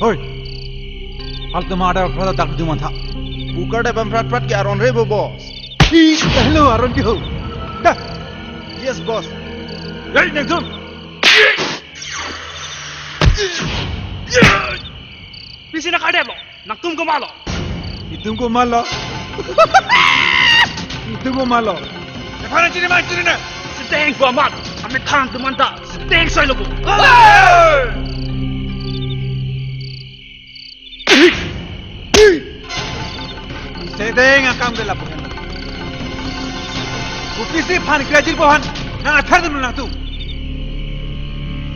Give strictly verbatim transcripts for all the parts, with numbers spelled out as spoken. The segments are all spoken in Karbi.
Oi. Hal tum ada prat dak du mantha. Kukar da bam prat prat ke aron re bo, boss. Ih, hello, aron ke ho. Dah. Yes, boss. Hei, nangtum. Pisi nangkardetlo. Nangtum komatlo? Itum komatlo? Itum komatlo? Nephan chini ma chini ne? Seteng ko amat. Amethang tum anta. Seteng soilo ko. Seteng akam ke lapu. Kopisi phan krejir bohan. Nang athar dun nangtum.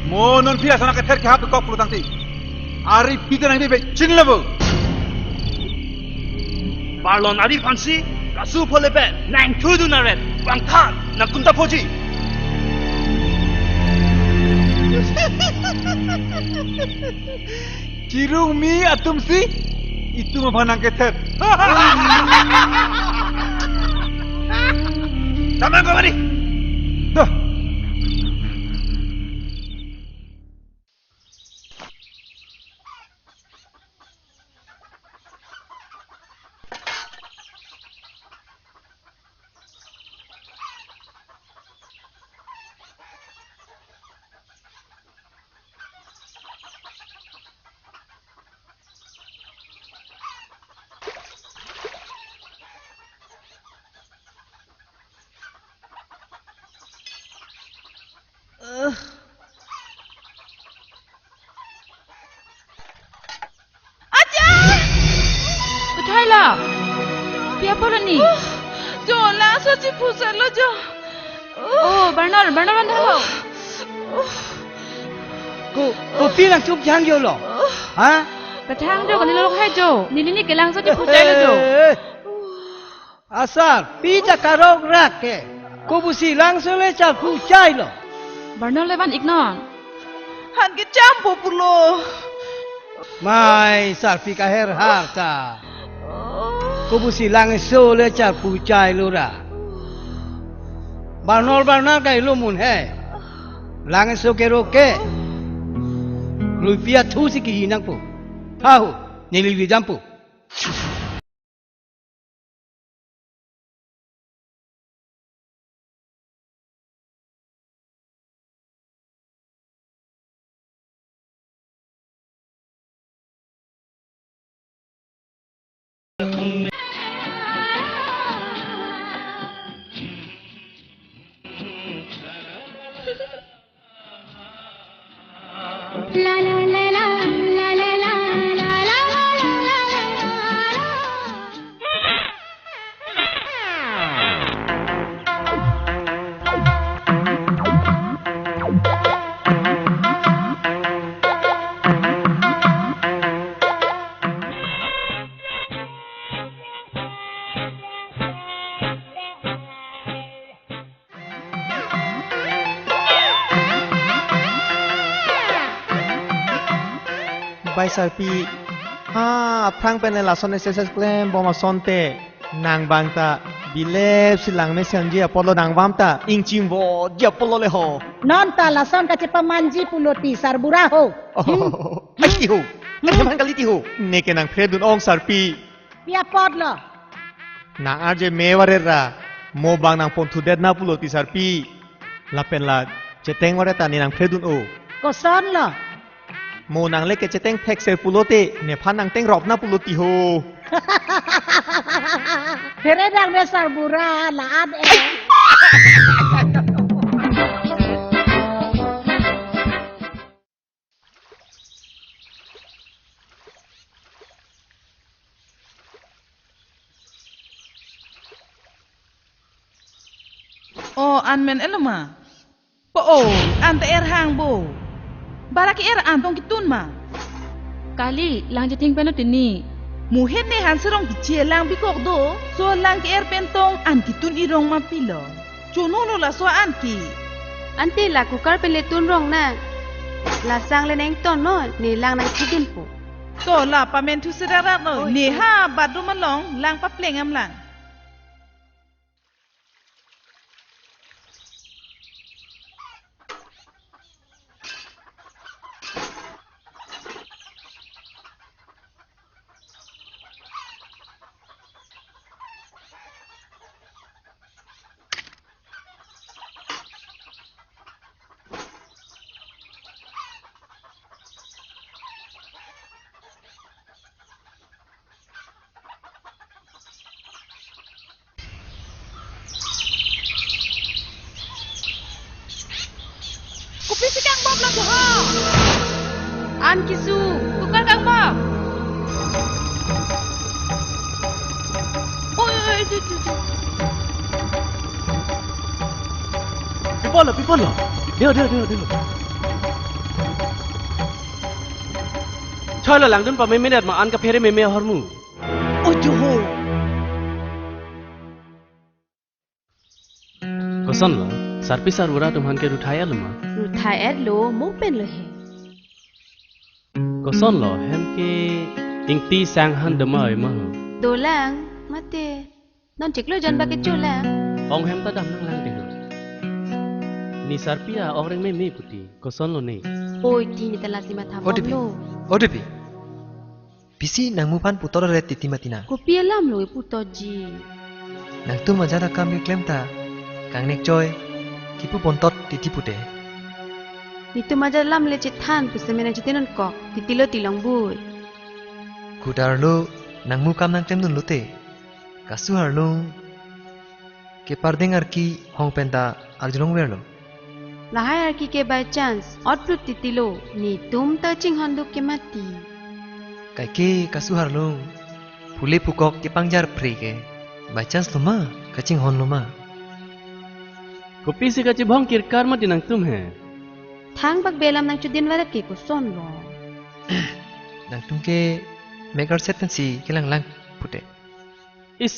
Mo non phi ason akether kehap kok pulo tangte. Ari phi ta nangdi be chinilo bo. Barlon ari aphansi, kasu phole pe, nangthu dun aret, bang than, nangtum ta phoji. Chirungmi atumsi, itum aphan nangkether. Tamang ko mari. Dah. Acha! Kothailo? Pi apot lo ni? Jo, langso chiphu salo jo. Oh, Barnol, Barnol, anda ho. Ko, kopi nangchupjang jolo? Ha? Kethang jo, kani lok hai jo. Neli ni ke langso chiphu chailo jo. Eh, eh, eh. Asarpi ta karok rak ke. Kopusi langso le charphu chailo? Barnol le van-iknon. Han kecham po pulo. Mai sarpi kaher har ta. Kopusi langso le charphu chailo ra. Barnol Barnol kai lo mun he. Langso kerok ke. Luipi athusi kihi nangpo. Thahu, neli lijampo. Bai sarpi, ha, aphrang pen lason S S S klembom asonte, nang bang ta, bilep si langmesen ji apotlo nang bang ta, ingchim vo ji apotlo le ho. Non ta lason kachepamanji pulo ti sarbura ho. Oh, hmm? Ai ti ho, hmm? Ai teman kali ti ho. Neke nang phredun ong sarpi. Pi apotlo? Nang arje me varet ra, mo bang nang ponthudet na pulo ti sarpi. Lapen la cheteng varet ta ne nang phredun o. Kosonlo? Mo nang le kecheteng thekser pulote, nephan nang tengrop na pulo ti ho. Phere dang me sarbura, la-an e. O, an men-et lo ma? Po o, an ta er hang bo. Bara ke-er an tong kitun ma? Kali, lang chething pen lo tini. Muhet ne han serong kiche lang bikok do. So lang ke-er pen tong an kitun irong ma pilo. Chono lo laso an ke. Ante la kukar pen le tun rong na. La sang le neng ton no, ne lang nang chidin po. To la pamen thu serarat no. Oi, ne oi. Ha bathroom along lang papleng am lang. An kisu, kukar kang bom. Oi, oi, oi, tu, tu, tu. Pi apotlo, pi apotlo. Deo, deo, deo, deo. Choi lo langdun pameme det ma an kaphere meme ahormu. Ojo ho. Kosonlo, sarpi sarbura atum aphan ke ruthai-etlo ma? Ruthai-etlo, mo pen lo he. Kosonlo, hem ke ingti sang han doma oi ma ho? Dolang, mate. Non chiklo jon ba kecholang. Ong hem ta dam nanglang dei ho. Ne sarpi a-ong reng meme puti, kosonlo ne? Oi, ti ne ta lasi matha O Devi, bomlo. O Devi. Pisi nangmu aphan puthot ret titi mati nang. Kopi alam lo puthotji? Nangtum ajat akam keklem ta kangnek choi kipu ponthot titi pute. Netum ajat alam le chethan pu seme nangchetinon kok, titilo tilong bui. Kudarlo nangmu akam nangklemdun lote. Kasu arlung kepardeng arki hong penta arjulong verlo. Lahai arki ke by chance, otplut titilo, netum ta chinghon duk ke mati. Kaike kasu arlung, phule phukok kepangjar phre ke, by chance lo ma, kachinghon lo ma. Kopisi kachibhong kirkar mati nangtum he. Thangbak belam nangchudin vara ke kosonlo. Nangtum ke mek arset pensi kelanglang pute. Is,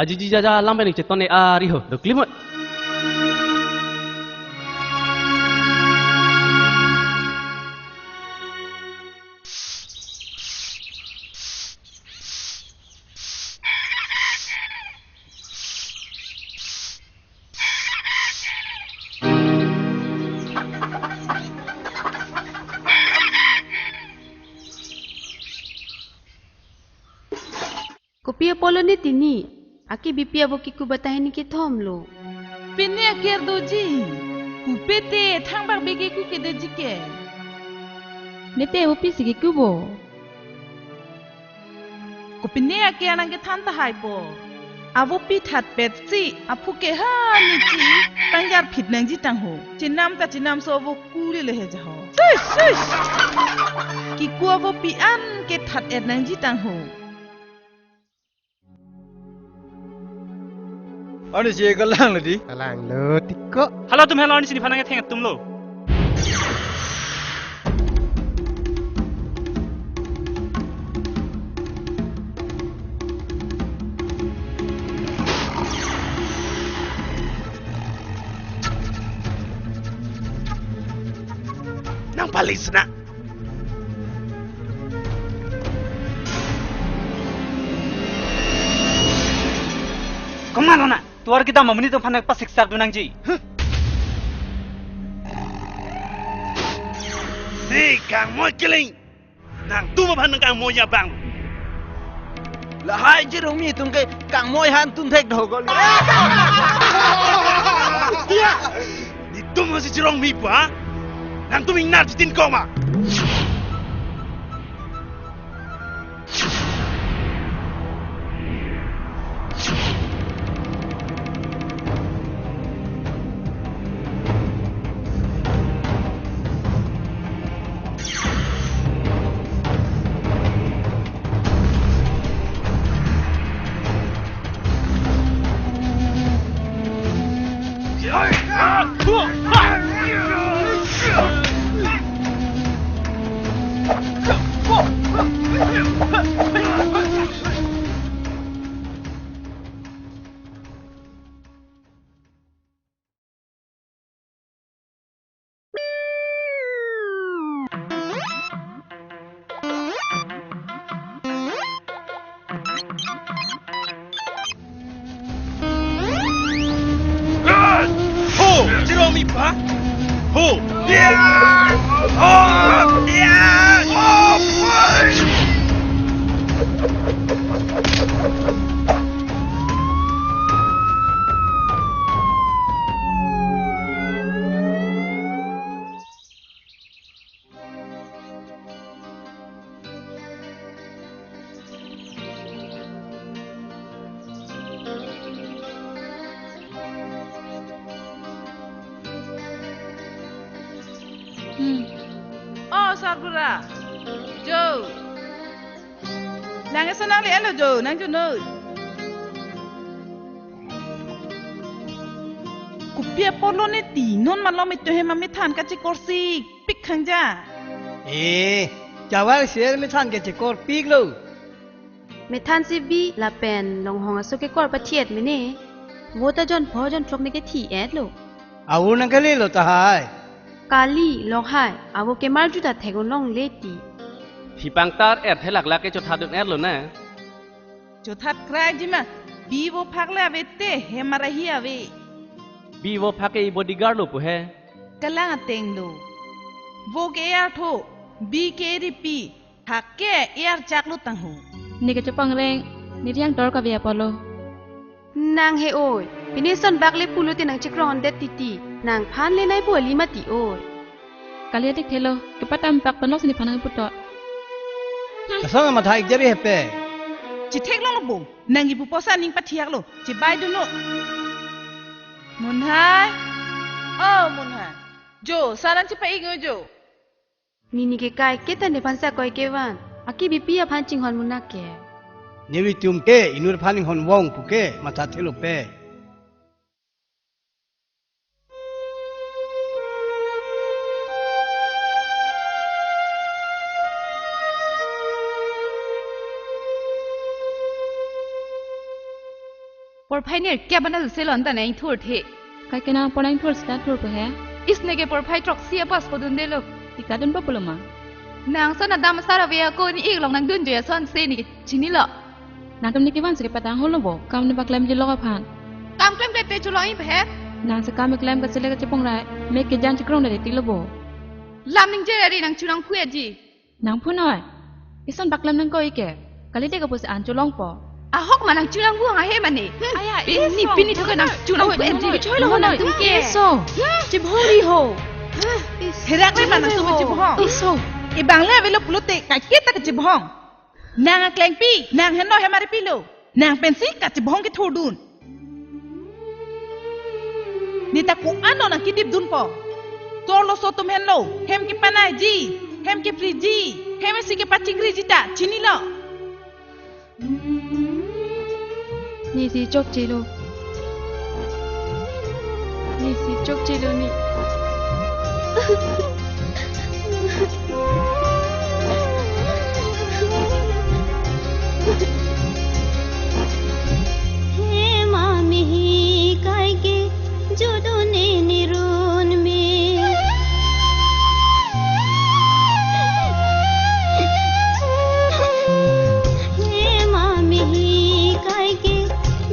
ajiji jaja alam pen cheton e ari ho, doklimot. Kopi apotlo ne tini? Ake bipi abo kiku bata hini kethom lo. Pine aker doji. Kupete thangbak bege ku kedeji ke. Mete abo pisi kiku bo. Kopine ake anang kethan tahai po. Avo pi thatpet si, aphu ke ha ni si, tangjar phit nangji tangho. Chenam ta chenamso avo kuli le he jaho. Ish, ish. Kiku avo pi an ke that-et nangji tangho. Ani si kalang lo dei. Kalang lo tiko. Halatum helo ani si nephan nangketheng atum lo. Nangpali sena. Komat lo na, tovar kedam amonit atum aphan nangpasiksardun nangji. Huh? Ne kangmoi keling. Nangtum aphan nangkangmoi abang. Lahai Jirongmi atum ke kangmoi han tun thek do kali. Netum hasi Jirongmi pa? Nangtum ingnar chitin koma. Ho! Jirongmi pa? Ho! Ya! Ho! Ya! Ho! Hmm. Oh, sarbura. Jo. Nang eson nangle-etlo Jo, nang Jo noi. Kopi apotlo ne ti, non malom etum hem amethan kachekorsik pik khangja. Eh, chawal ser methan kachekorpiklo. Methan si bi lapen longhong aso kekor pathiet mene. Vo ta jon pho jon throk ne kethi-etlo. Avo nang kalilo tahai. Kali longhai, avo kemarju ta thek-un longle ti. Thipang tar er thelaklak ke chothat dun-etlo na. Chothat kraiji ma, bi vo phak le ave te, hem arahi ave. Bi vo phak ke i bodyguard lo pu he. Kalang ateng lo. Vo ke er tho, bi ke ripi, phak ke er chak lo tangho. Ne kechepang reng, ne riang tor kave apotlo. Nang he oi, pini son bak le pulote nang chekrong-ondet titi, nangphan le nai pu ali mati oi. Kali adik thelo, kepatam pak tonok sini phanang putot. Kasong amat hai jari hepe. Chithek long lo bo, nang ibu posa ning pathiak lo, chibai dun lo. Munhai, oh Munhai, Jo, saran chipa-ik-o Jo. Nini ke kai keta nephan sa koi kevan. Aki bipi aphan chinghon munak ke. Nevi tum ke inur aphan inghon vong pu ke matha thelo pe. Porphai nerkep abang ta selo anta nang thurthe. Kai ke nang porphai thur sita thur pu he. Is ne ke porphai throksi apas podun delo. Tika dun po pulo ma. Nang son adam asar ave ako ni ik long nang dun jo ya son se ne ke chinilo. Nangtum ne kevan se kepatang holo bo. Kam ne paklem ji lok aphan. Kam klemkle te chulong-i he. Nang se kam klem kachele kachepong rai. Mek kejan chekrong dari tilo bo. Lam ningje dari nang chunang phu aji. Nang phu noi. Ison paklem nang koi ke. Kali de kapu se an cholongpo. Ahok ma nang chunang bu hang ahe mane. Hmm. Aya, pini, iso, pini thoka nang chunang bu, eh, no, jibi choi lo no, nang tum ke. Iso. Hmm. Chibhori ho. Hmm. Herak le ma nang so chibhong. Iso. Ibang le avelo pulote kaiketa kachibhong. Nang aklengpi, nang henlo hem aripilo. Nang pensi kachibhong kethurdun. Neta ko-an nang kedip dunpo. Korloso atum henlo, hem kepanaiji, hem kephriji, hem isi kepachikriji ta, chinilo. Nesi chokchelo. Nesi chokchelo ni. He mami hi kai ke judune nirun me. He mami hi kai ke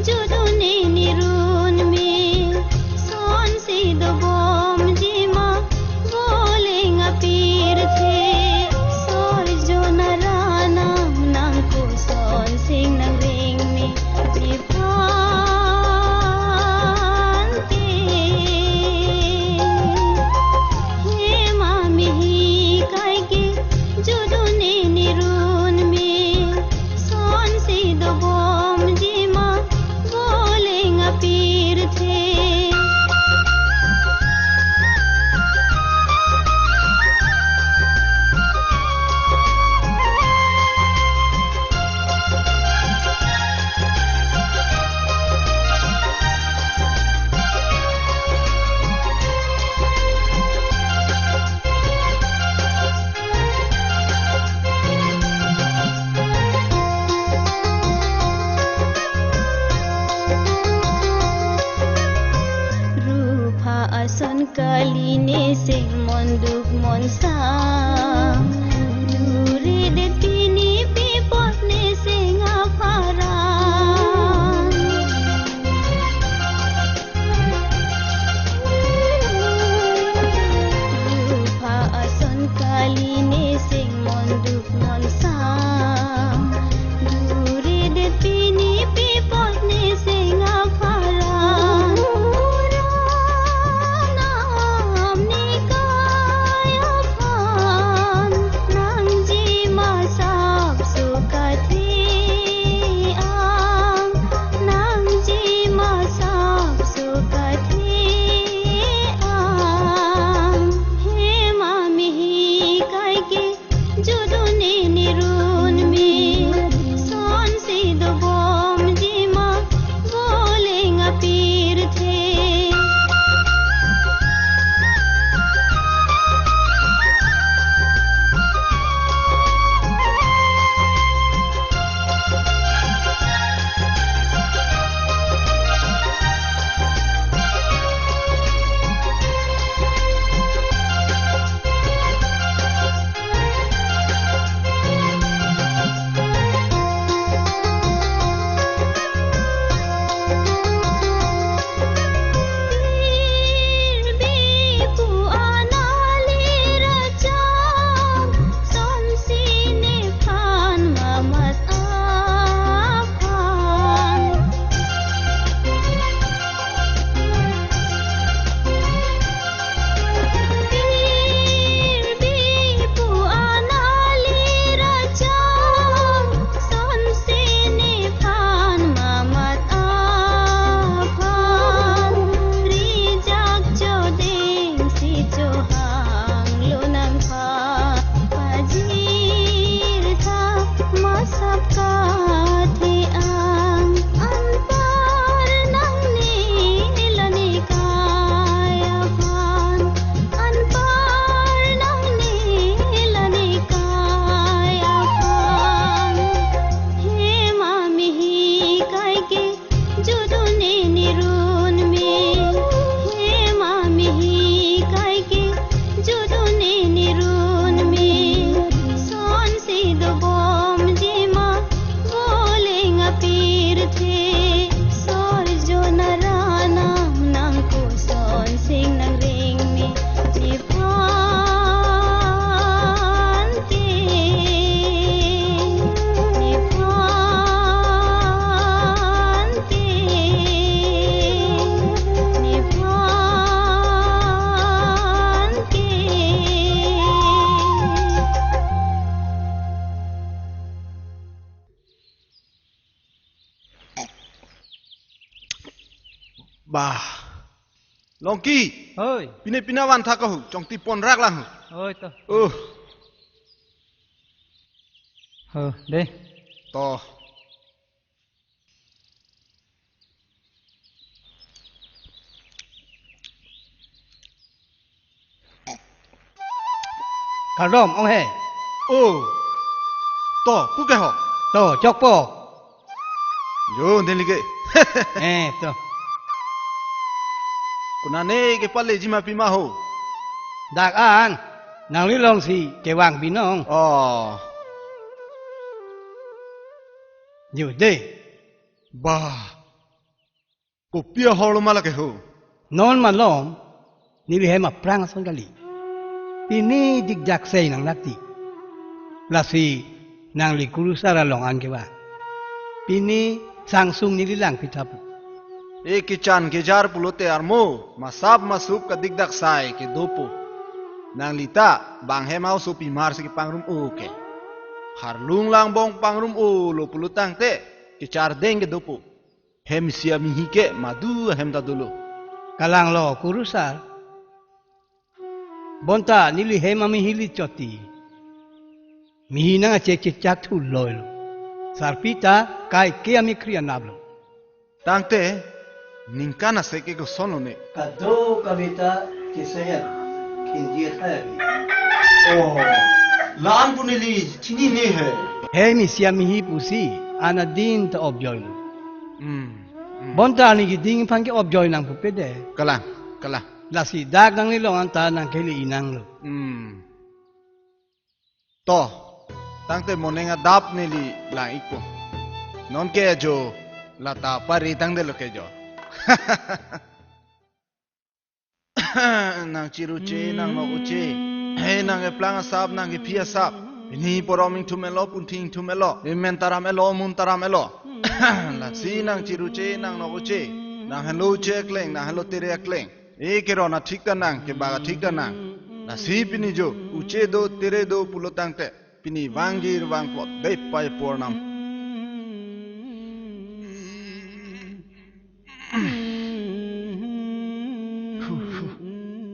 judune nirun me. Sonsi dobomji ma, voleng apirthe, sorjo naranam nangkosonsi nangreng me, nephan te. He mami hi kai ke judune nirun me, sonsi dobomji ma, voleng apirthe. Rupha ason kali neseng monduk monsam. Duri det pini pi apot neseng apharan. Rupha ason kali neseng monduk monsam. Duri det pini pi apot neseng apharan. Nam ni kai aphan nangji masa Bah. Longki. Hoi. Pine pina van thak ho, chongti pon rak lang ho. Hoi to. Oh. Ho, de. To. Kardom, ong he. Oh. To, pu ke ho. To, chokpo. Jo, neli ke. Eh, to. Konane kepaleji ma pima ho. Dak an, nangli longsi kevang binong. Oh. Jo, de. Bah. Kopi ahorlo ma lake ho. Non malom, neli hem aphrang ason kali. Pini dikdak sei nang nati. Lasi nangli kurusar along an kevang. Pini sangsung neli lang pithapu. E kechan kejar pulote armo, masap masup kadikdak sai kedopo. Nangli ta, bang hem aoso pimar si kepangrum o ke. Harlung langbong pangrum olo pulo tangte, kechar deng kedopo. Hem isi amihi ke madu ahem ta dolo. Kalanglo kurusar. Bonta neli hem amihi li choti. Mihi nang achek chechak thu loilo. Sarpi ta kaike amikri anaplo. Tangte, ningkan asek ke kosonlo ne. Kado kaveta kesayan khinjir hai. Oh, la-an pu neli chinine he. Hem isi amihi pusi, anadin ta opjoilo. Hmm, hmm. Bonta neli keding aphan ke opjoi nang pupe de. Kalang, kalang. Lasi dak nangli long anta nang keli inanglo. Hmm. To, tangte moning adap neli lang ikpo. Non ke jo, lata pari tangdelo ke jo. Nang chiruche, nang nok uche. He nang keplang asap, nang kephi asap. Pini porom ingthum-elo, punthi ingthum-elo. Emen taram-elo, mun taram-elo. Lasi nang chiruche, nang nok uche. Nang henlo uche akleng, nang henlo tere akleng. E keron athik ta nang, kebak athik ta nang. Lasi pini jo, uche do, tere do pulo tangte. Pini vangjir vangplot dei pai pornam.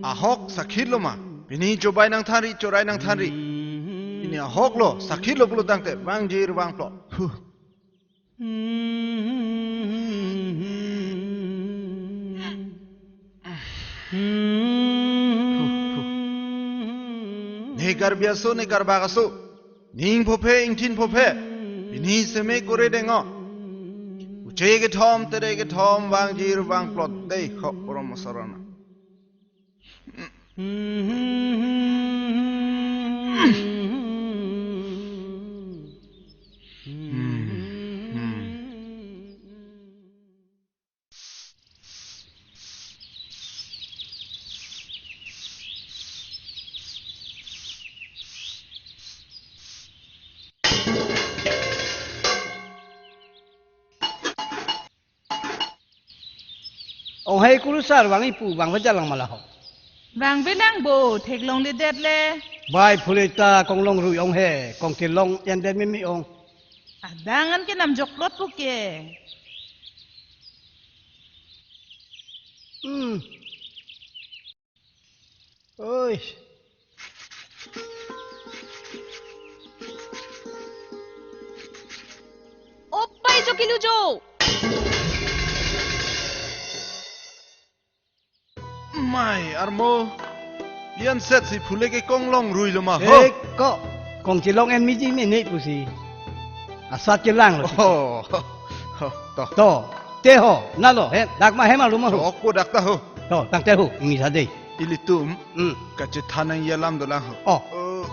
Ahok sakhitlo ma. Pini chobai nangthanri, chorai nangthanri. Pini ahoklo, sakhitlo pulo tangte, vangjir vangplot. Ne Karbi aso, ne Karbak aso. Ning phophe, ingthin phophe. Pini seme kore dengok. Uche kethom, tere kethom, vangjir vangplot dei ho porom asor anat. Ong he kurusar, vang ipu, vang vajalang ma la ho. Vang velang bo, theklongledet le. Bai phule ta konglong rui ong he, kongchelong endet meme ong. Adang an ke namjokplot pu ke. Hmm. Oi. Opai jo kilu jo. Mai armo. Pian set si phule ke konglong ruilo ma ho. Ek ko. Kongchelong en miji mene pusi. Asat kelanglo. Oh. Ho, to. To. Te ho, nalo, he, dak ma hem arlo ma ho. Chokpo dak ta ho. To, tangte ho, ingni sa dei. Ilitum, hmm, kachethan nangji alam dolang ho. Oh. Oh.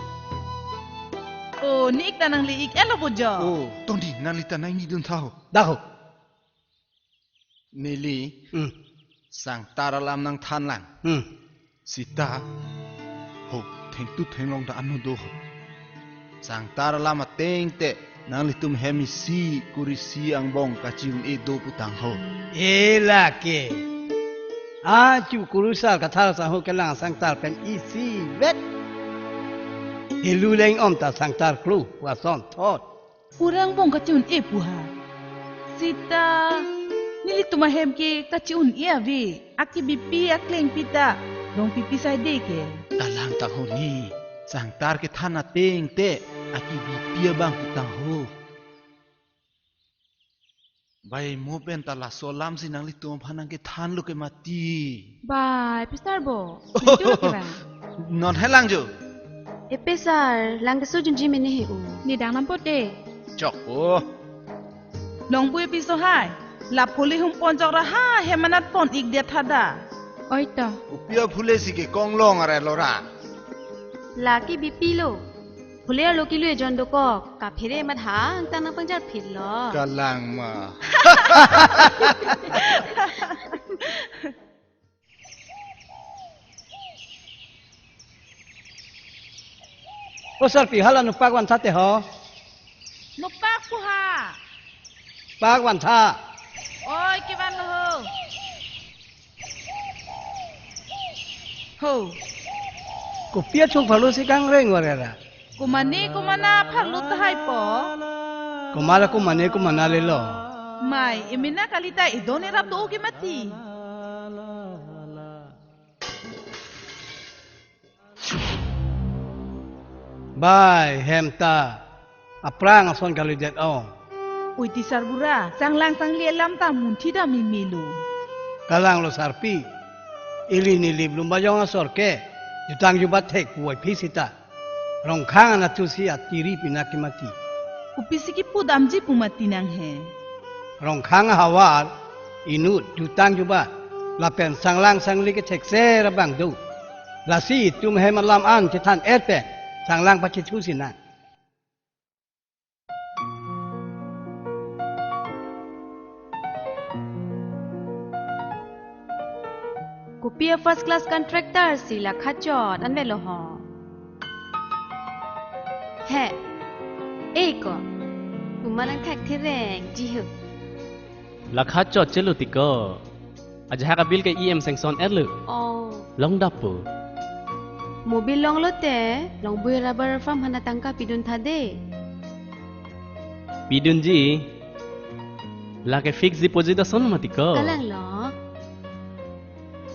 Oh, ne ik ta nangli ik-etlo bo jo. Oh, tongdi, nangli ta nangji dun tha ho. Dak ho. Neli, hmm, sangtar alam nangthanlang. Hmm. Sita, ho, thengtu thenglong ta anu do ho. Sangtar alam ateng te, nanglitum hem isi, kuri isi angbong kachi-un-e do putang ho. E lake. Achu kurusar kathar sang ho kelang sangtar pen isivet. Helu leng om ta sangtar klu, pu asonthot. Kurang angbong kachi-un-e pu ha. Sita. Nelitum ahem ke kachi-un-e ave, akibipi aklengpi ta rong pipi saide ke. Kalang tangho ni, sangtar kethan ateng te akibipi abang pu tangho. Bai mo pen ta laso alam si nanglitum aphan nangkethanlo ke mati. Bai, pisar bo. Singkir ke bang. Non helang jo. Epe sar, lang keso junji mene he u. Nidang nam pote. Chok o. Longbui piso hai. La phule hum ponjok ra ha, hem anat pon-ik det hada. Oi to. Kopi aphule si ke konglong are lo ra. La ke bipi lo. Phule arlo kilo ejon dokok, kaphere mat ha angtan nangpangjar phit lo. Kalang ma. O sarpi, hala nopak vantha te ho. Nopak pu ha. Pak vantha. Oi, kevan lo ho. Ho. Kopi achung pharlo si kangreng varera. Komane komana pharlo tahai po. Komala komane komana lelo. Mai, emena kalita edon erap do ke mati. Bai, hem ta aphrang ason kalidet ong. Oi ti sarbura, sanglang sangli alam ta munthi dam mimilo. Kalang lo sarpi. Ili nilip lumba jong asor ke jutang jubat thek puvoiphit sita. Rongkhang anatthu si atiri pinak kemati. Kopisi kipu damji pu mati nang he. Rongkhang ahavar inut jutang jubat lapen sanglang sangli kethekser abang do. Lasi itum hem alam an chethan-et pen sanglang pachethu sinang. Kopi a first class contractor si lakha chot anvelo ho. He. Ei ko. Puma nangthak thereng ji ho. Lakha chot chelo ti ko. Ajahak abill ke E M sanction-et lo. Oh. Long dap po. Mo bill longlo te, Longbui rubber farm aphan atangka pidun tha de. Pidunji. Lake fixed deposit ason mati ko. Kalang lo.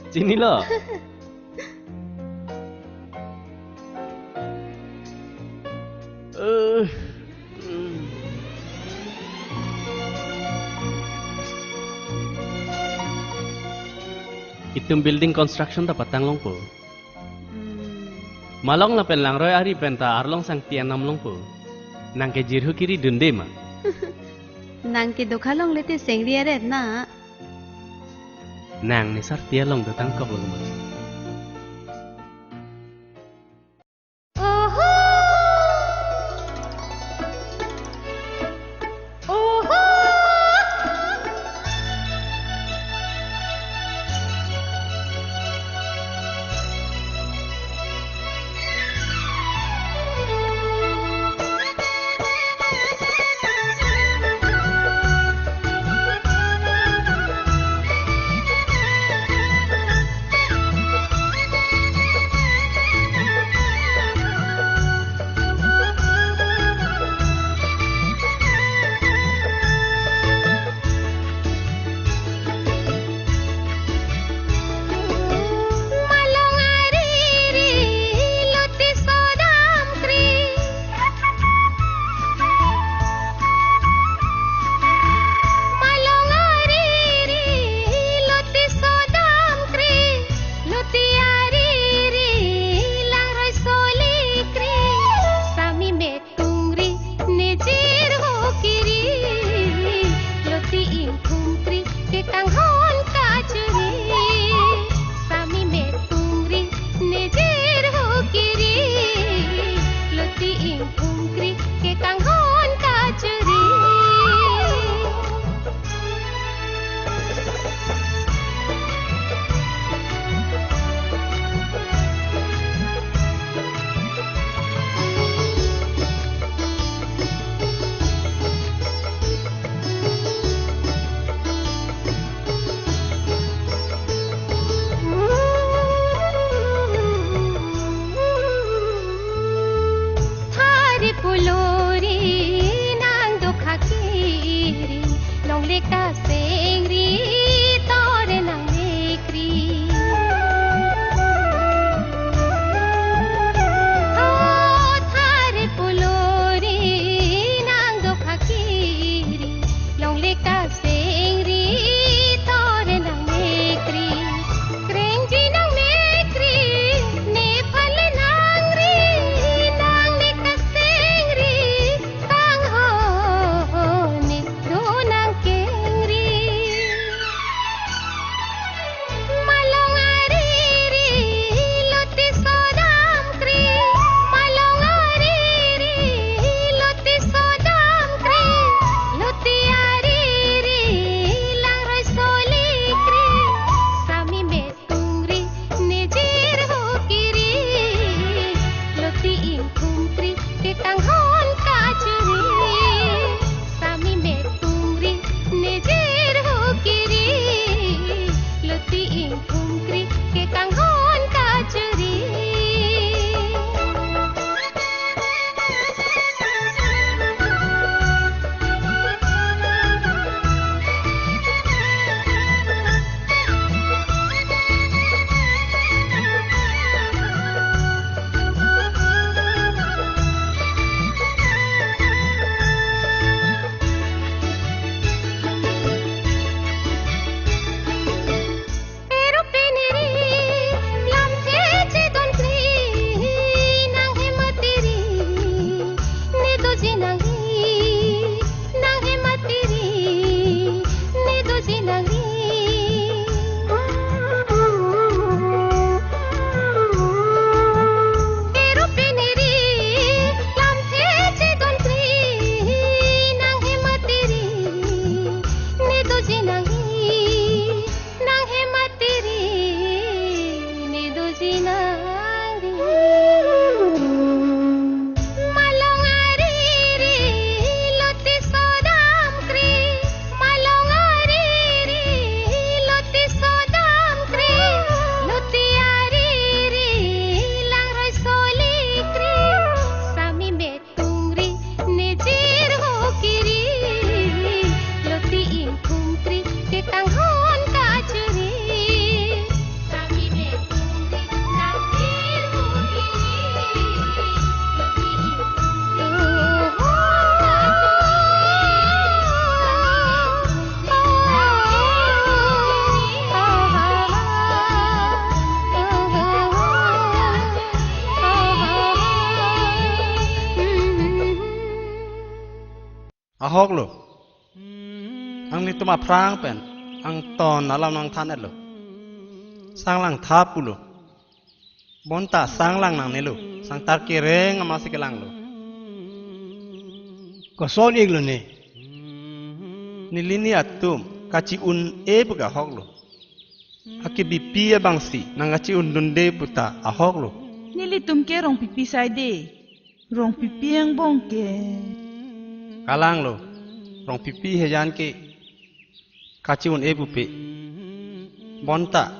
Chinilo. Eh, mm. Itum building construction ta patang longpo. Hmm. Malong lapen langroi ari pen ta arlong sangti anam longpo. Nang ke jirhu kiri dunde ma? Nang ke dokha longle te sengri aret na. Nang ne sarpi along dotang kok lo ma? Hungkri ke kanghon kachiri. Ero peneri, lamthe chedon kri, nang hematiri, ne doji nangri, nang hematiri, ne doji nangri. Ero peneri, lamthe chedon kri, nang hematiri, ne doji nangri. Nang hematiri, ne doji nangri. Malong ariri, loti sodam kri. Malong ariri, loti sodam kri. Loti ariri, langroi soli kri. Sami me tungri, ne jirho kiri, loti ingkung kri, ke kanghon kachiri. Sami me tungri, ne jirho kiri, loti ingkung kri, kanghon kachiri. Ahok lo. Nanglitum aphrang pen angton alam nangthan-et lo. Sanglang thap pulo. Bonta sanglang nangnelo. Sangtar kereng amatsi kelang lo. Koson-ik lo ne? Neli ni atum kachi-un-e pu ke ahok lo. Akebipi abangsi nangkachi-un dunde puta ahok lo. Nelitum ke rongpipi saide. Rongpipi angbong ke. Kalang lo. Rongpipi hejan ke kachi-un-e pupe. Bonta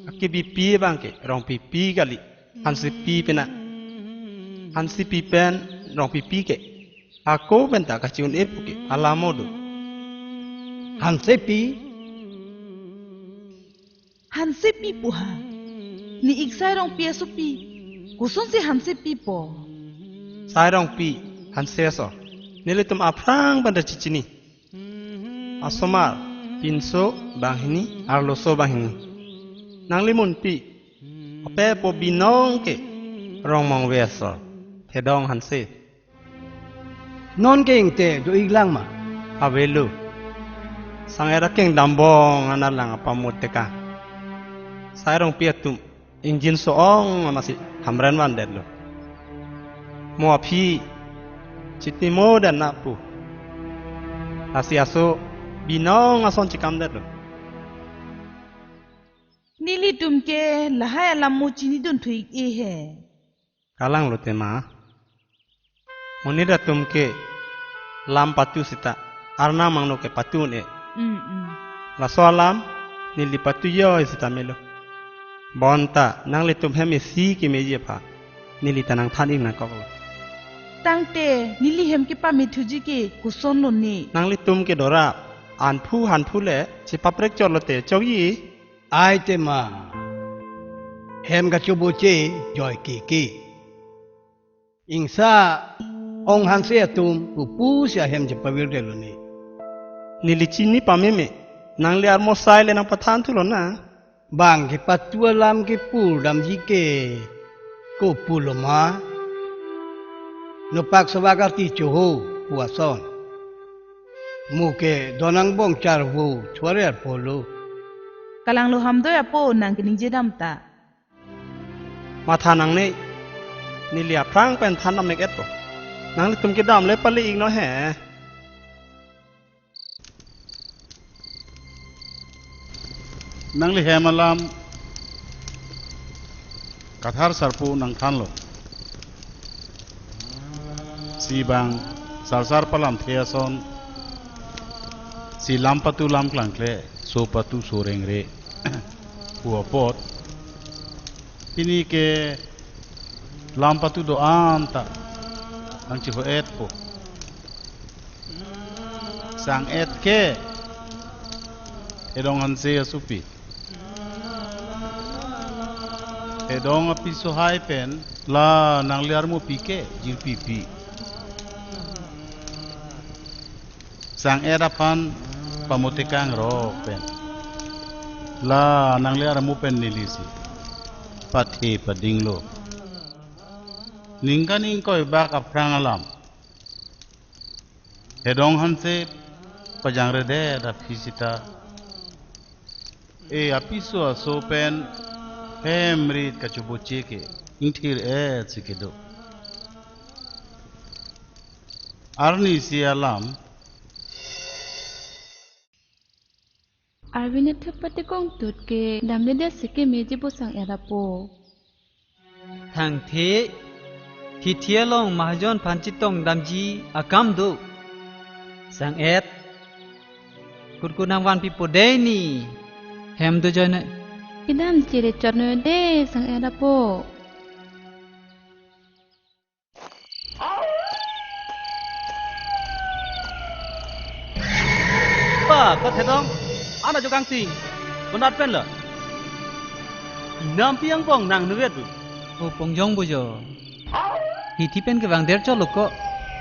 akebipi abang ke rongpipi kali. Hansepi pena. Hansepi pen rongpipi ke. Ako penta kachi-un-e pu ke alam mo do. Hansepi? Hansepi pu ha. Ne ik Sai Rongpi asopi. Kosonsi Hansepi po? Sai Rongpi, Hanse aso. Nelitum aphrang penta chichini. Asomar, pinso banghini, arloso banghini. Nangli munpi, ape po binong ke, Rongmongve aso. Thedong Hanse. Non ke ingte do-ik lang ma? Avelo. Sang era keng dambong anat lang apamot teka. Sai Rongpi atum ingjinso-ong amatsi hamren vandet lo. Mo aphi chitimo dan na pu. Lasi aso binong ason chikamdet lo. Nelitum ke lahai alam mo chinidun thu-ik-e he. Kalang lo tema. Monit atum ke lam patu seta Arnam angno ke patu-un-e. Mm, mm. Laso alam neli patu-oi seta melo. Bonta nanglitum hem isi kemeji aphan neli ta nangthan-ik nangkok lo. Tangte neli hem kepame thuji ke koson lo ne? Nanglitum ke dorap anphu hanphu le chepaprek chot lote chokji. Ai tema, hem kachoboche joi kiki. Ingsa ong Hanse atum pupusi ahem chepavirdet lo ne? Neli chini pameme, nangli armo sai le nangpathan thu lonang. Bang kepatu alam kepur damji ke kopulo ma? Nopak sobak ati choho pu ason. Mo ke don angbong charvo chuare arpolo. Kalang lo hamdoi apo nang keningje dam ta. Matha nangne, neli aphrang pen than dam mek-et po. Nanglitum kedam le pale-iknon he. Nangli hem alam Kathar sarpo nangthanlo. Si bang sarsar palamthe ason, si lam patu lam klangkle, so patu so rengre. Pu apot, pini ke lam patu do-an ta nangchiho-etpo. Sang-et ke Hedong Hanse asopi. Hedong apiso hai pen la nangli armupi ke jirpipi. Sang-et aphan pamotekang rok pen la nangli armu pen nelisi pathe padinglo. Ningkan ingkoi bak aphrang alam Hedong Hanse pajangredet aphi sita, e apiso aso pen hem rit kachoboche ke ingthir-et si kedo. Arnisi alam. Arvin athep pate kongtut ke damledet si kemeji bo sang-et apo. Thangthe, hithi along mahajon aphan chetong damji akam do. Sang-et, kutkut nangvanpipo dei ni. Hem do joine. Kedam chere chot noi dei sang-et apo. Pa, pa Thedong, ana jo kangting, konat pen la. Nampi angbong nang nuvet bu. O Pongjong bojo. Hithi pen kevang der cholo ko.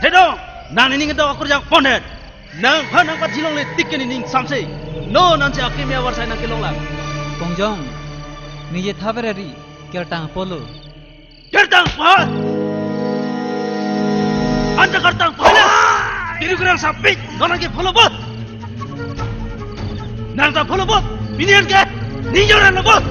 Thedong, nang nini ketok akur jang ponet. Nangphan nangpachilongle tik ke nini ingsamse. Non ansi akimi avarsai nangkelonglang. Pongjong, ningje thaver ari, kertang apotlo. Kertang apot! Anta kertang apot! Biru kerang sapik, non nangke follow bot! Nang ta follow bot! Pini an ke, ninjoran lo bot!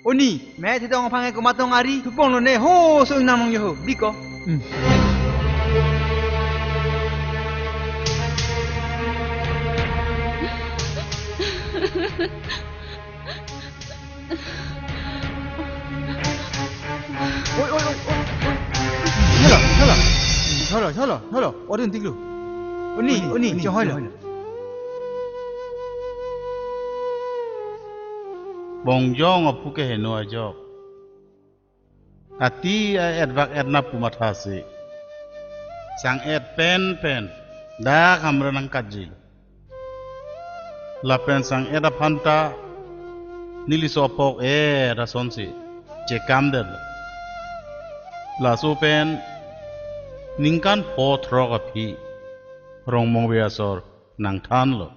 Oni, me Thedong aphan ke komat tong ari, thupong lone ho so ingnam nong yo ho, biko. Hmm. Oi, oi, oi, oi, oi. Cholo, cholo. Cholo, cholo, cholo. Odin tiklu. Oni, oni, cholo. Pongjong aphu ke heno ajok. Ati a-et bak-et na pu mathasi. Sang-et pen pen dak hamra nangkatji. Lapen sang-et aphan ta neli so apok-et asonsi chekam det. Laso pen ningkan pho throk aphi Rongmongve asor nangthanlo.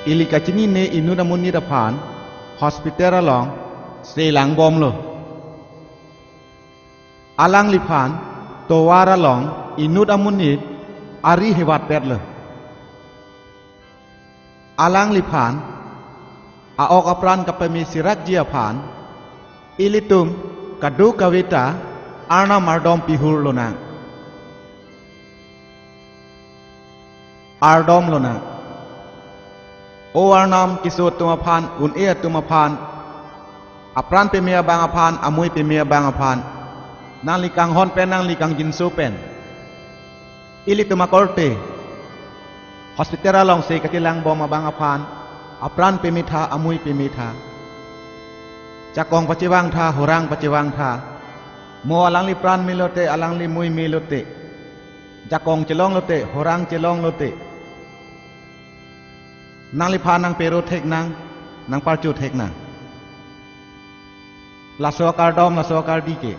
Ili kachinine inut amonit aphan hospital along selang bomlo. Alangliphan tovar along inut amonit ari hevatpetlo. Alangliphan a-ok apran kapame sirakji aphan ilitum kadokaveta Arnam ardom pihur lonang. Ardom lonang. O Arnam, keso atum aphan, un-e atum aphan, apran peme abang aphan, amui peme abang aphan, nangli kanghon pen, nangli kangjinso pen, ilitum akorte hospital alongsi kachelang bom abang aphan apran peme tha, amui peme tha. Jakong pachevang tha, horang pachevang tha. Mo alangli pran melote, alangli mui melote, jakong chelong lote, horang chelong lote, nangliphan nangpero thek nang, nangparcho thek nang. Laso akardom, laso akardi ke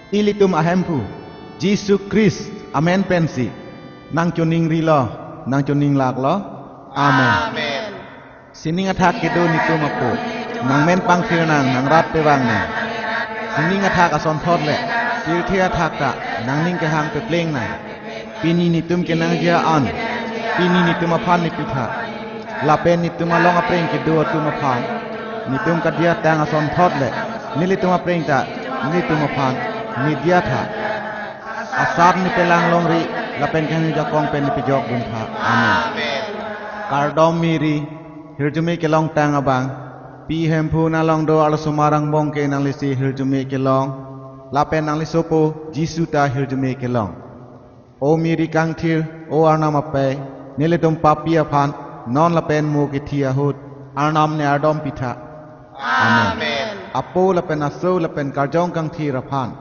ilitum aHemphu Jisu Christ amen pensi nangchoningrilo, nangchoninglaklo. Amen. Amen. Sining athak kedo netum Apo, nangmen pangthir nang, nangrat pevang nang. Sining athak asonthot le pirthe athak ta nangning kehang pepleng nang. Pini netum kenangji an, pini netum aphan nepitha. Lapen netum along apreng kedo atum aphan, netum kadiya tang asonthot le nelitum apreng ta nelitum aphan nediya tha. Asap nepelang longri, lapen kehingno jakong pen nepejok dun tha. Amen. Kardom Mary, hirjume kelong tang abang. Pi Hemphu nang along do, arloso arong angbong ke nanglisi hirjume kelong, lapen nangli sopo Jisu ta hirjume kelong. O Mary kangthir, O Arnam apei, nelitum papi aphan non lapen mo kithi ahut Arnam ne ardom pitha. Amen. Amen. Apo lapen Aso lapen Karjong Kangthir aphan,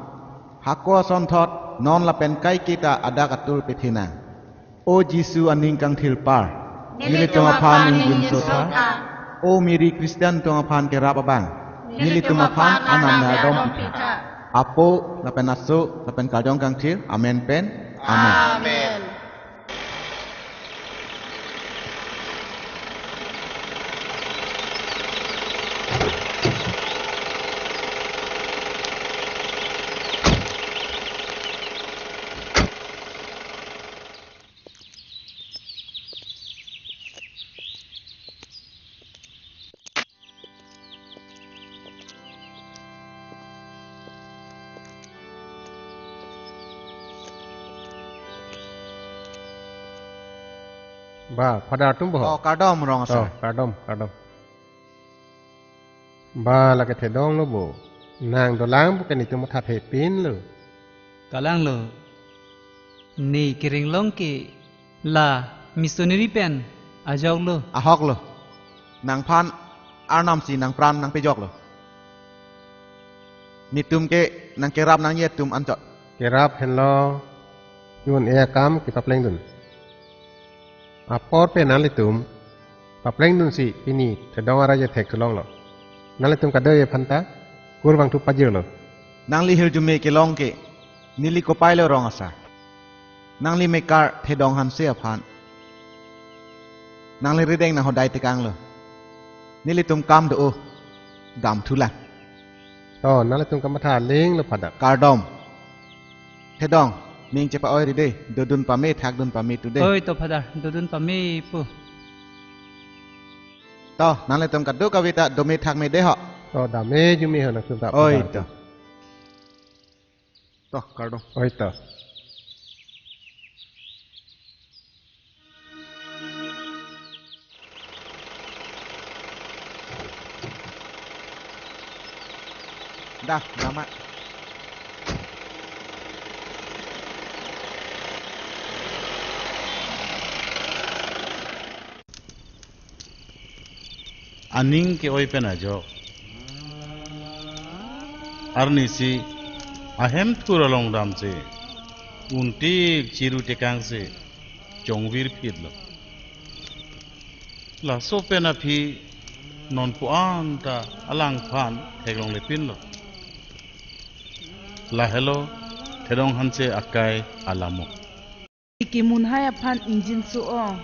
hako asonthot non lapen kaiketa adak atur pethenang. O Jisu aning kangthirpar, nelitum aphan ingjinso tha. O Mary Christian atum aphan kerap abang, nelitum aphan Arnam ne ardom pitha. Apo lapen Aso lapen Karjong Kangthir amen pen. Amen. Amen. Ba, Father atum bo. Oh, kardom rong asar. Oh, kardom, kardom. Ba, lake thedong lo bo. Nang dolang bo ke netum matha thepin lo. Kalang lo. Ne keringlong ke la missionary pen ajok lo. Ahok lo. Nangphan Arnam si nangpran nangpejok lo. Netum ke nangkerap nangji atum anchot. Kerap henlo, un-e akam kepapleng dun. Apor pen nanglitum papleng dunsi pini thedong arai je thek thulong lo. Nanglitum kadoi aphan ta kurvangthu pajir lo. Nangli hirjume kelong ke neli kopai lo rong asar. Nangli mekar Thedong Hanse aphan nangli rideng nang hodai tekang lo. Nelitum kam do-o, damthu lang. To, nanglitum kamatha aling lo, Father. Kardom. Thedong, ning chepa-oi ri de, dodun pame, thakdun pame tu de. Oi to, Father, dodun pame pu. To, nanglitum kadokaveta dome thakme de ho. To, dame jume ho nangtum ta, Oi Father. To. To, kardom. Oi to. Dah, nama. Aning ke-oi pen ajok. Arnisi ahem thur along damsi untik chiru tekangsi chongvir phit lo. Laso pen aphi non pu-an ta alangphan theklongle pin lo. Lahelo Thedong Hanse akai alamo. Kemun hai aphan ingjinso-o.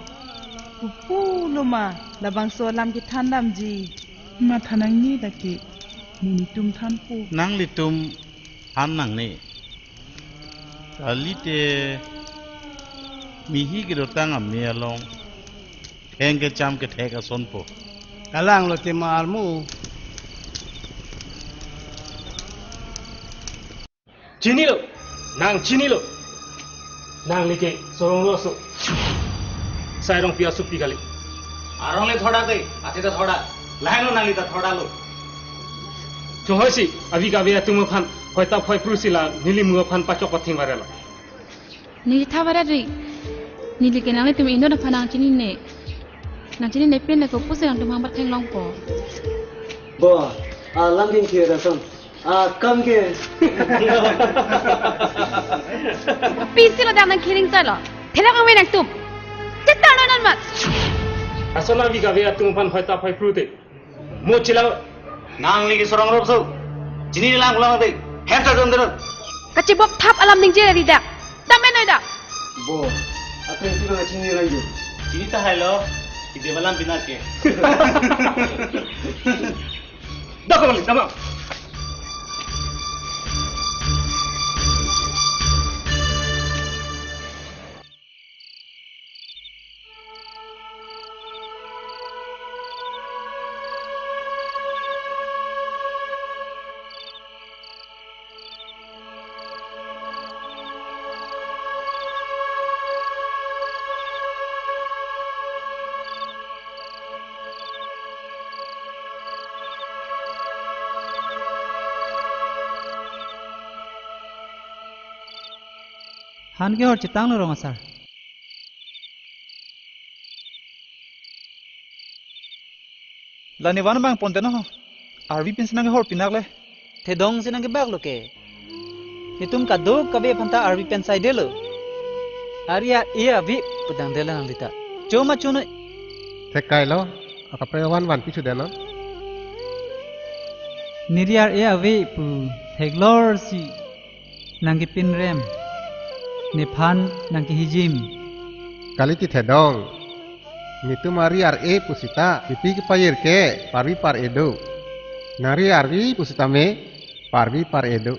Pupu lo ma, labangso alam kethan damji. Matha nangne lake, mo netum thanpo. Nanglitum than nangne. Kalite mihi kedotang ame along theng kecham kethek asonpo. Kalang lote ma armu. Chinilo, nang chinilo. Nangli ke sorong roso. Sai Rongpi asopi kali. Arong le thodak de, ate ta thodak. Lahai lo nangli ta thodak lo. Chonghoi si, avi kave atum aphan, hoi ta phoi pru si la, neli mu aphan pachok pathing varelo. Neli tha vara ri. Neli ke nanglitum inut aphan nangchinine. Nangchinine pen le kopusi nangtum hang bartheng longpo. Bo, alam ding kira son. Akam ke. Pisi lo dang nang kiring chalo. Thelak angve nangtum. Chetar non mat. Ason avi kave atum aphan hoi ta phoi pru te. Mo chila. Nangli ke sorong roso. Chini lang ulang te. Hem sa dong dong. Kachibok thap alam ningje ri dak. Tamen noi dak. Bo, ateng ti bang chini lang yo. Chini ta hai lo. Ide balam bina ke. Dak ko balik, dak ko. Han kehor chetanglo rong asar. La ne van abang ponte no. Arvi pensi nangkehor pinak le. Thedong si nangkebak lo ke. Netum kadokave aphanta arvi pen saidelo. Ari ar-e avi pu dangdelo nangli ta. Choma chonoi. Theklong, akaprek avan vanpi sudet non. Neli ar-e avi pu theklor si nangkepinrem, nephan nangkehijim. Kalite thedong. Netum ari ar-e pusita, pipi kepayir ke, parvi par-e do. Nangri arvi pusitame, parvi par-e do.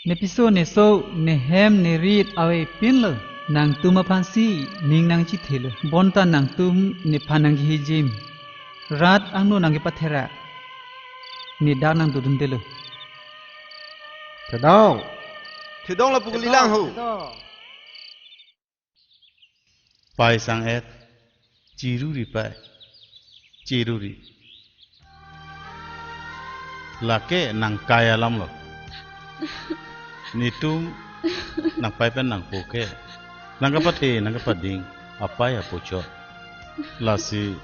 Nepiso neso, nehem nerit avepinlo, nangtum aphansi ning nangchithelo. Bonta nangtum nephan nangkehijim. Rat angno nangkepatherak. Ne dak nangdodundelo. Thedong. Thedong lapu kalilang ho. Thedong. Pai sang-et, chiruri pai, chiruri. Lake nangkai alam lo. Netum nangpai pen nangpo ke. Nangkapathe, nangkapading, apai apo chot. Lasi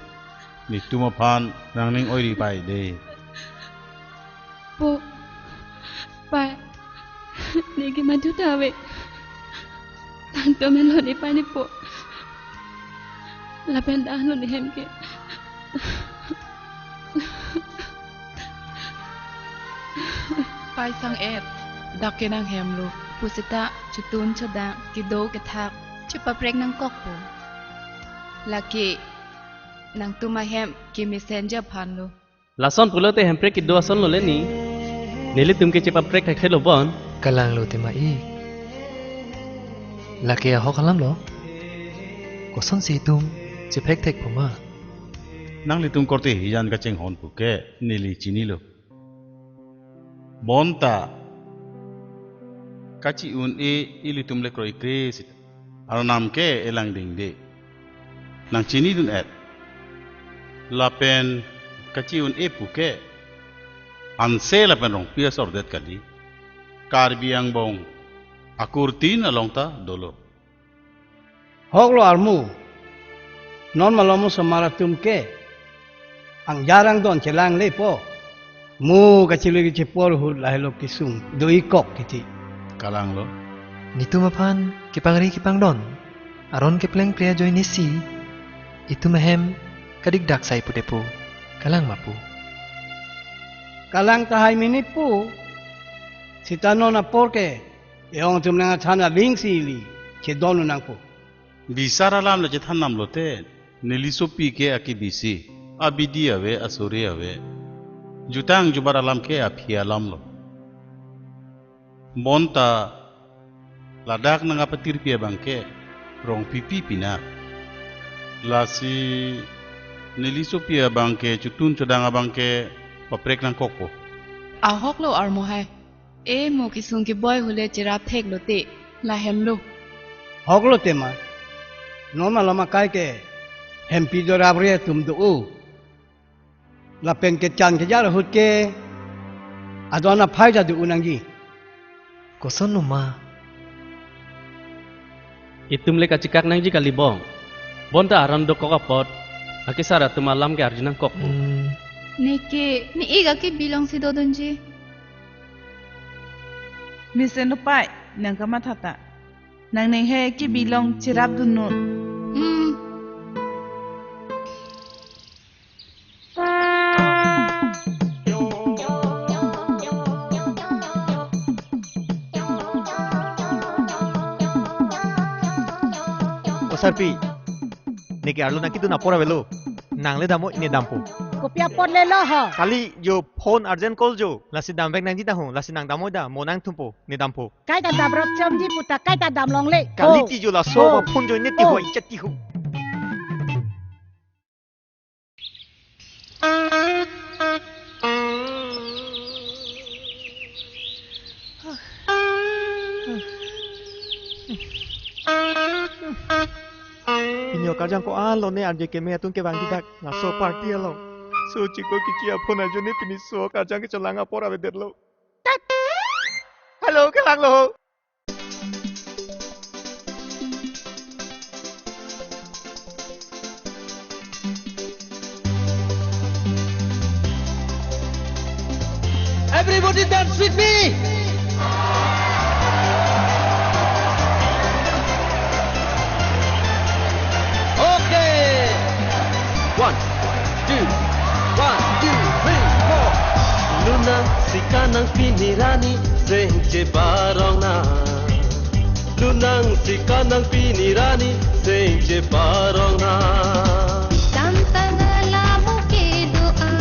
netum aphan nangning oiri pai de. Po, pai, neke madu ta ave. Nangtum helo ne pai ne po. Lapen dak lo ne hem ke. Pai sang-et, dak ke nanghem lo. Pusita chotun chodang, kedo kethak, chepaprek nangkokpo. Lake nangtum ahem kemesen ja aphan lo. Lason pulote hemprek kedo ason lo le ni. Nelitum ke chepaprek thekthelo bon. Kalang lote ma-ik. Lake ahok alam lo. Kosonsi itum cheprek thekpo ma. Nanglitum korte hijan kachinghon puke neli chinilo. Bonta kachi-un-e ilitum le kroikre sita. Arnam ke elang dingde. Nangchinidun-et. Lapen kachi-un-e puke. Hanse lapen Rongpi asor det kali. Karbi angbong akurtin along ta dolo. Hok lo armu. Non malom osomar atum ke. Angjarang don chelang lepo. Mo kachilui kachipor ahut lahelo kesung. Do-ik kok kiti. Kalang lo. Netum aphan kepangri kepangdon. Aron kepleng pria ajoine si. Itum ahem kadikdak sai putepo. Kalang ma pu. Kalang tahai mini pu. Sita non apor ke. E-ong atum nang athan aling si ili. Chedon nangpo. Bisar alam le chethan nam lote. Nelisopi ke akebisi, abidi ave, asore ave. Jutang jubat alam ke aphi alam lo. Bonta ladak nangpatirpi abang ke rong pipi pinak. Lasi nelisopi abang ke chotun chodang abang ke paprek nangkokpo. Ahok lo armo hai. E mo kesung keboi hule cherap thek lote, lahem lo. Hok lote ma. Non malom akai ke hempi do rap re atum do-o. Lapen kechan kejar ahut ke adon aphai ta do-o nangji. Koson nu ma? Itum le kachekak nangji kali bong. Bonta aron dokok apot akesar atum alam ke arju nangkok. Hmm. Neke, ne-ik akebi alongsi dodunji. Mesen dopai, nang kamatha ta. Nang neng he kebi along cherap dunnon. Hmm. O sarpi, neke arlo nangkedun apor avelo. Nang le damnon, ne dampo. Kopi apor le lo ho? Kali jo, phone urgent call jo. Lasi damvek nangji ta ho, lasi nang damnon da, mo nangthumpo, ne dampo. Kaita damrap chamji puta, kaita dam longle. Kali ho. Ti jo laso ho. Ma phone jo ne ti ho, oh, icha ti ho. Pini o karjang ko-an lo ne arje keme atum kevangji dak laso party along. So chiklo kichi aphone ajoine pini so karjang kechelang apor avedetlo. Hello, kelang lo. Everybody dance with me. Okay. One, two, one, two, three, four. Lunang si kanang pini rani, seng cheparong nang. Lunang si kanang pini rani, seng cheparong nang. Samtang alam ke do-a,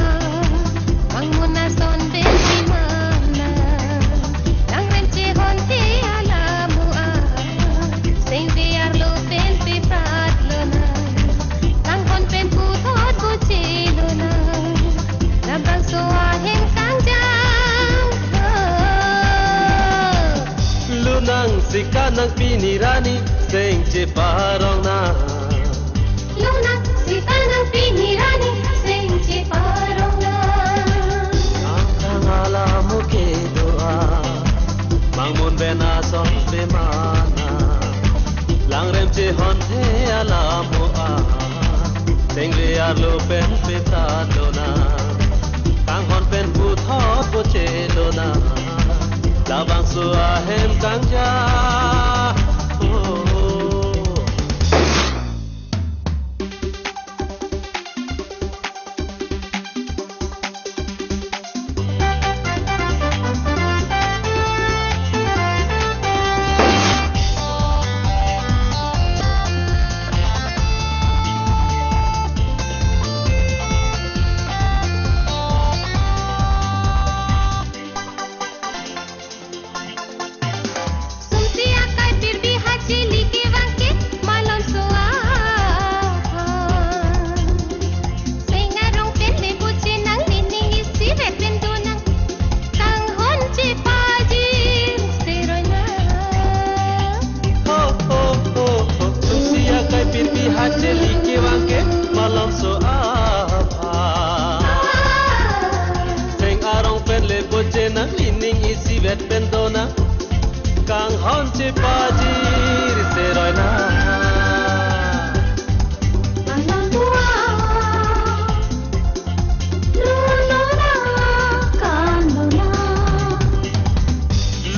bang muna son ben si mana. Langrem chehon te alam mo-a, seng ve arlo pen peprat lonang. Kanghon pen puthot boche lonang. Labangso ahem kangjang. Lunang si kanang pini rani, seng cheparong nang. Lunang si kanang pini rani, seng cheparong nang. Samtang alam ke do-a, bang mun ben ason pe mana. Langrem chehon te alam mo-a, seng ve arlo pen peprat lonang. Kanghon pen puthot boche lonang. Labangso ahem kangjang. Oh. Sumsi akai pirbi hachili kevang ke malom so-a. Seng arong pen le boche nang, nining isivet pen do nang. Kanghon chepajir seroi nang. Ho, ho, ho, ho. Sumsi akai pirbi hachili kevang ke malom so-a. Seng arong pen le boche nang, nining isivet pen do nang. Kanghon chepajir seroi nang. Alam mo-a, luna kan luna.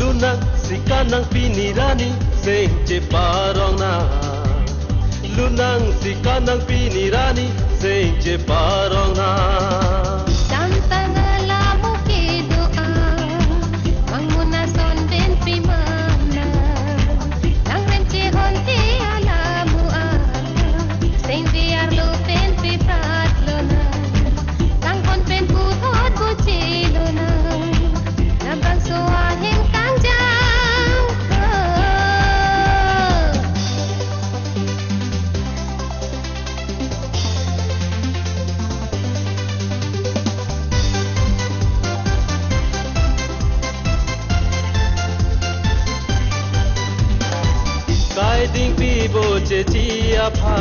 Lunang si kanang pini rani, seng cheparong nang. Lunang si kanang pini rani, seng cheparong nang. Samtang alam ke do-a, bang muna son ben pe mana. Langrem chehon te alam mo-a, seng ve arlo Dingpi bo chechi apha,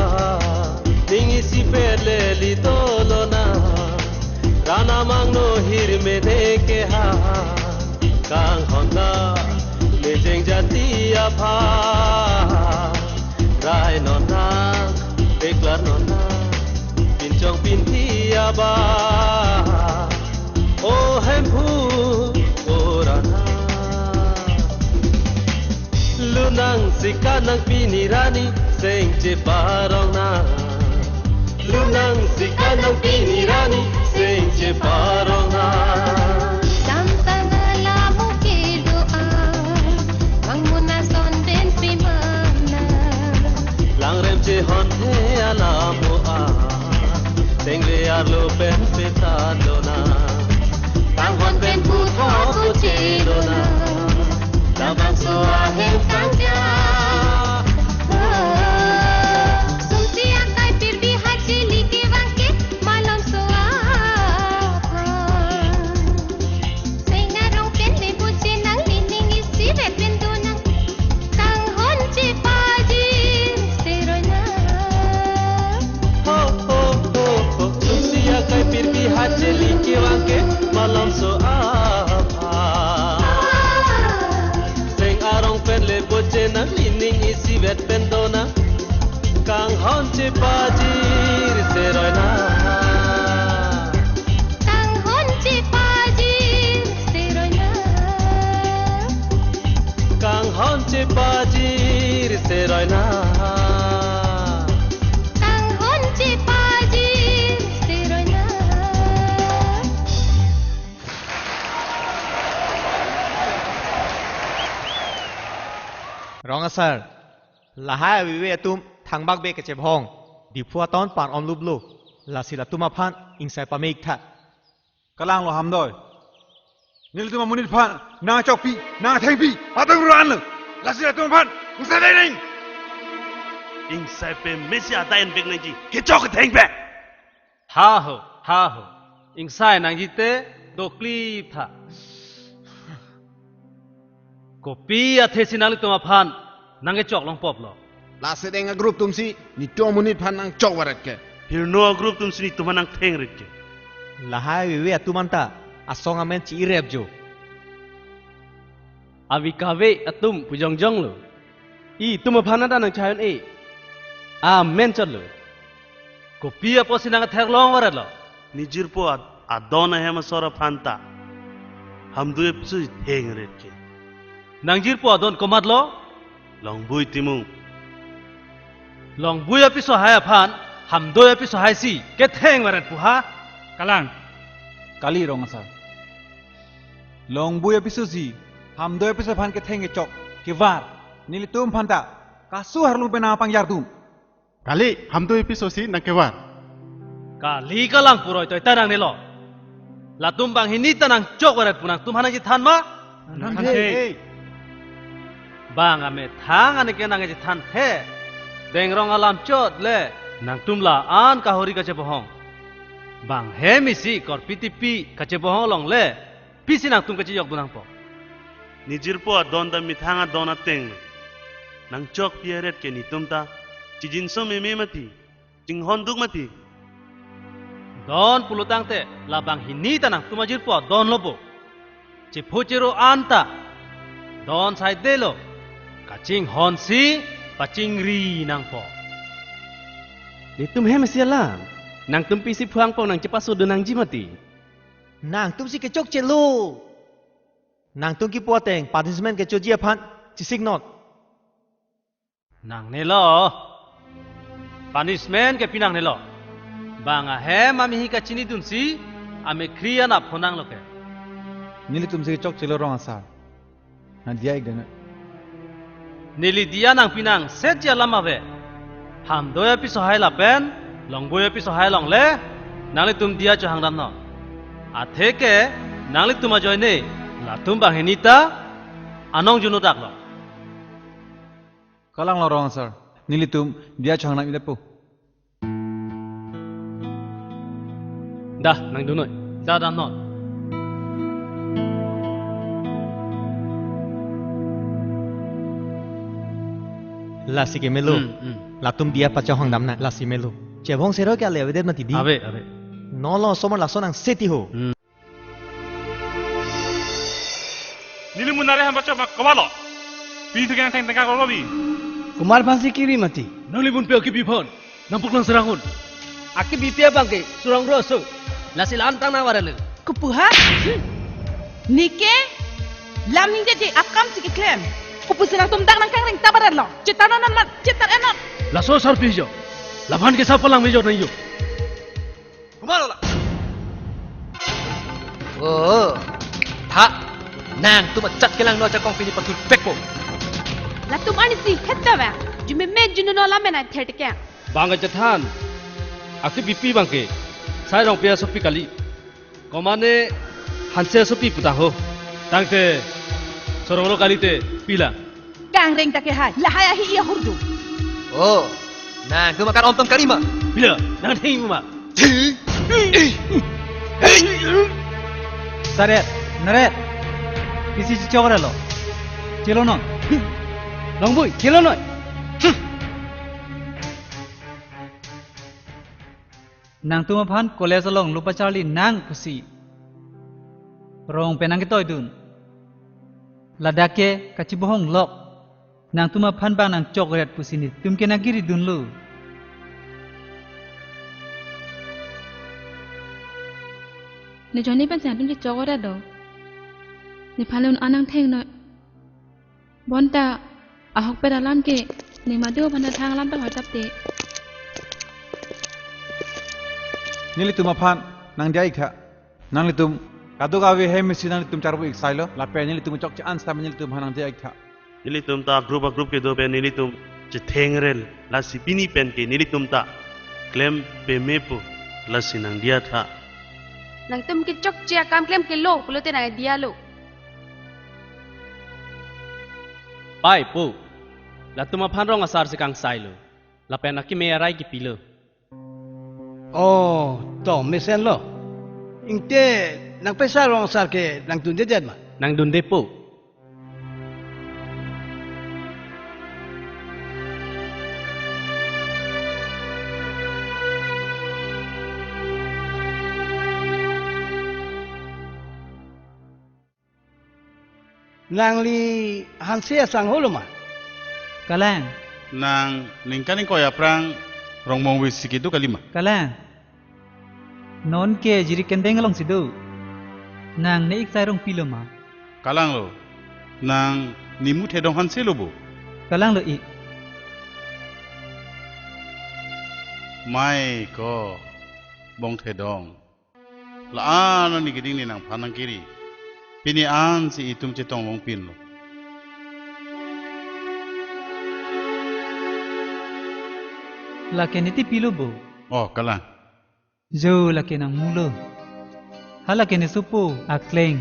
ning isi pele li tolona. Rana mangno hirmene keha, kanghon na mejeng jati apha. Rai nona, deklar nona, pinchong pinthi aba. O Hemphu, o Rana. Lunang si kanang pini rani, seng cheparong na. Lunang si kanang pini rani, seng cheparong na. Samtang ala muki doa, bang muna sonden primana. Langrem chehon the alamo a, tengre arlo pen petan dona. Kanghon pen puthot puche dona. Labangso ahem tangja. Sumsi akai pirbi hachi liki vangke malom so aphan. Seng arong pen le puche nang lining isi vet pen donang. Kanghon chepajir seroi na. Ho, ho, ho, ho. Sumsi akai pirbi hachi liki vangke malom so aphan. Seng arong pen le puche nang lining isi vet pen donang. Kanghon chepajir seroi na. Kanghon chepajir seroi na. Kanghon chepajir seroi na. Kanghon chepajir seroi na. Rong asar, lahai avive atum thangbak be kachebhong, Diphu aton par-om lublo, lasi latum aphan ingsai pame-ik tha. Kalang lo Hamdoi. Nelitum amonit aphan nangchokpi, nangthengpi, patang ran lo. Lasi latum aphan ingsai dai nang. Ingsai pame si adai an bek nangji, kechok ketheng pe. Ha ho, ha ho. Ingsai nangji te dokli tha. Kopi athe si nanglitum aphan nangkechok longpop lo. Lasi deng a-group atum si netum amonit aphan nangchok varet ke. Hirno a-group atum si netum aphan nangtheng ret ke. Lahai avive atum anta asong amen chi-irep jo. Avi kave atum pu jongjong lo. Itum aphan anta nangchai un-e. Amen chot lo. Kopi apotsi nangtherlong varet lo. Nejirpo ad-, adon ahem asor aphan ta Hamdoi apiso si theng ret ke. Nangjirpo adon komat lo? Longbui Timung. Longbui apiso hai aphan Hamdoi apiso hai si ketheng varet pu ha? Kalang. Kali Rong asar. Longbui apiso si Hamdoi apiso aphan ketheng kechok kevar. Nelitum aphan ta kasu arlo pen nangpangjardun. Kali, Hamdoi apiso si nangkevar. Kali Kalang puroi toi ta nangne lo. Latum banghini ta nangchok varet pu nangtum aphan nangchethan ma? Nangthe. Bang amethang aneke nangchethan he. Deng rong alam chot le nangtum la-an kahori kachebohong. Bang hem isi korpi tipi kachebohong along le pisi nangtum kachejokdun nangpo. Nejirpo adon ta methang adon ateng lo. Nangchokpi aret ke netum ta chijinso meme mati, chinghon duk mati. Don pulo tangte labang hini ta nangtum ajirpo adon lo bo. Chepho chero anta don saide lo. Kachinghon si pachingri nangpo. Netum hem isi alam. Nangtum pisi phuang pong nangchepasodun nangji mati. Nangtum si kechokche lo. Nangtum kipu ateng punishment kechoji aphan chisik not. Nangne lo. Punishment ke pi nangne lo. Bang ahem amehi kachinidun si amekhri anap honang lo ke. Nelitum si kechokche lo Rong asar. Nang diya-ik dana. Neli diya nangpi nang setji alam ave. Hamdoi apiso hai lapen Longboi apiso hai along le nanglitum diya chohangdam non. Atheke nanglitum ajoine latum banghini ta anong juno dak lo. Kalang lo Rong asar. Nelitum diya chohangdam-ik detpo. Dah, nangdun noi. Dah, dah, non. Lasi ke melo. Hmm, hmm. Latum diya pachahong damnang, lasi melo. Chevong sero ke ale avedet mati di. Ave, ave. Non lo osomar lason angse ti ho. Hmm. Neli mun nare han bacho ma kawalo. Pini thu ke nangtheng tengka kolo bi. Komat aphansi kiri mati. Nanglipun pi akibi aphan nangpaklang serang un. Akibipi abang ke surang ro aso. Lasi la-an tang nang varan le. Kopu ha? Hmm. Neke lam ningjeje akam si keklem. Kopusi nangtum dak nangkangreng ta varan lo. Chetar non non mat, chetar en non. Laso asarpi jo. Laphan ke sa palang me jo nang jo. Komat lo la. Oh. Tha. Nangtum achat kelang no ajakong pini pathurpekpo. Latum arnisi het ta va. Jumeme jununo lamen ai ther teke. Bang kachethan. Akibipi abang ke Sai Rongpi asopi kali. Komane Hanse asopi pu ta ho. Tangte surang ro kali te pi la. Kangreng ta ke hai. Lahai ahi ia hurdu. Oh, nangtum akar om tong kali ma. Pi la, nangtheng ma. Saret, naret. Pisi chichok ra lo. Chelo non. Longbui, chelo non. Nangtum aphan college along lo pacharli nang pusi Rong pen nangketoi dun. Ladak ke kachibohong lok. Nangtum aphan bang nangchokret pusi netum ke nangkiri dunlo. Ne jonni pen si nangtum chichokret do. Nephan le un-an nangtheng noi. Bonta ahokpet alam ke ne madu aphan ta thang alam ta hoi tap te. Nelitum aphan nangdiya ik tha. Nanglitum kadokave hem isi nanglitum charbo ik sai lo. Lapen nelitum chokche an seta nelitum aphan nangdiya ik tha. Nelitum ta group a group kedo pen nelitum chetheng rel, lasi pini pen ke nelitum ta klem pemepo, lasi nangdiya tha. Nangtum ke chokche akam klem ke lo pulote nangdiya lo. Pai po, latum aphan rong asar si kangsai lo. Lapen akeme arai kipi lo. Oh, to mesen lo. Ingte nangpesa rong asar ke nangdundedet ma? Nangdunde po. Nangli Hanse asangho lo ma? Kalang. Nang ningkan ingkoi aphrang Rongmongve si kedo kali ma? Kalang. Non ke Jirikindeng along si do. Nang ne ik Sai Rongpi lo ma? Kalang lo. Nang Nimu Thedong Hanse lo bo? Kalang lo ik. Mai ko, Bong Thedong. La-an arni keding ne nangphan nangkiri. Pini an si itum chetong longpin lo. Lake ne tipi lo bo? Oh, kalang. Jo lake nangmu lo. Halake ne sopo akleng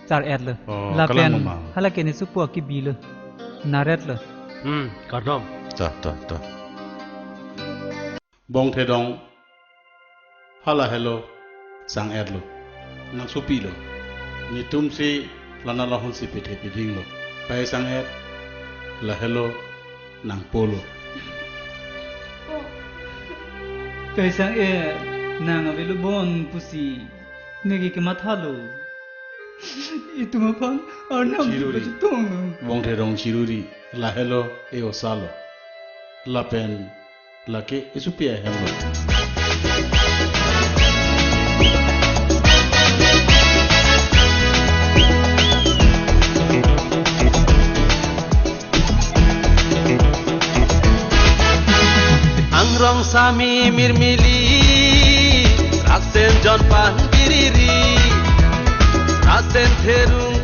char-et lo. Oh, lapen kalang mama. Halake ne sopo akibi lo. Naret lo. Hmm, kardom. Ta, ta, ta. Bong Thedong, hala helo, sang-et lo, nangsopi lo. Netum si lana lahon si pethe peding lo. Pai sang-et, la helo, nangpo lo. Pai sang-et, nang avelo bon pusi neke kematha lo. Itum aphan Arnam chiruri. Chetong lo. Bong Thedong chiruri, la helo, e-osa lo. Lapen lake esopi ahem lo. Angrong sami mirmili, rasen jon pan biriri, rasen therung